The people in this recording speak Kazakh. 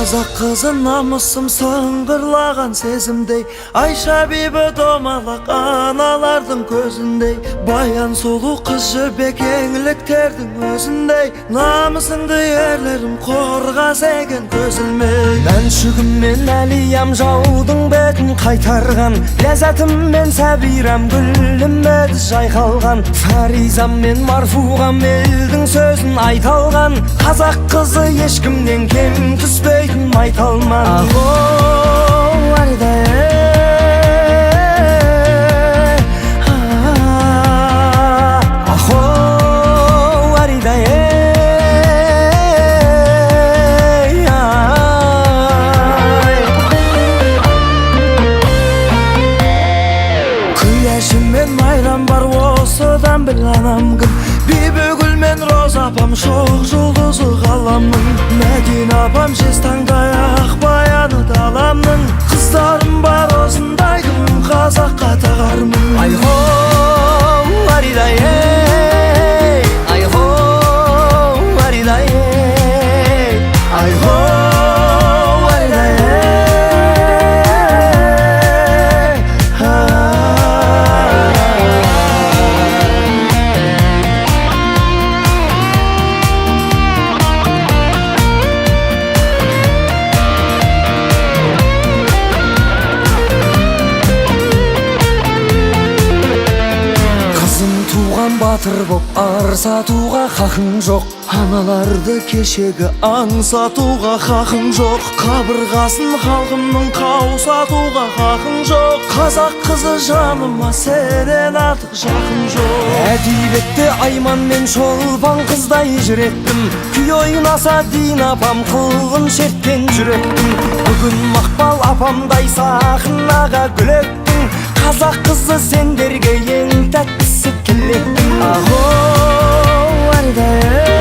Қазақ қызы намысым сыңғырлаған сезімдей, Айша бибі домалақ аналардың көзіндей, Баян сұлу қыз жібек еңліктердің өзіндей, намысыңды ерлерім қорғаса екен көз ілмей. Мәншүгім мен Әлиям жаудың бетін қайтарған, Ләззатым мен Сәбирам гүлім еді жайқалған, Фаризам мен Марфуғам елдің сөзін айта алған, қазақ қызы ешкімнен кем түспейтін майталман. Ахо, аридай, Ахо, аридай, ай. Күләшім мен Майрам бар, осыдан біл анам кім. Бибігүл мен Роза апам шоқ жұлдызы ғаламның, Мәдина апам жез таңдай ақ баяны даламның. Қыздарым бар осындай кім қазаққа тағармын. Айхо, аридай, ей, айхо, аридай, ей, Айхо, аридай, ей, ай. Қызым туған батыр боп ар сатуға хақың жоқ, Аналарды кешегі аңсатуға хақың жоқ, қабырғасын халқымның қаусатуға хақың жоқ. Қазақ қызы жаныма сенен артық жақын жоқ. Әдебиетте Айман мен Шолпан қыздай жүректім, күй ойнаса Дина апам қылын шерткен жүректің, бүгін Мақпал апамдай сахнаға гүл ектің, қазақ қызы сендерге ең тәттісі тілектің. Ахо, аридай,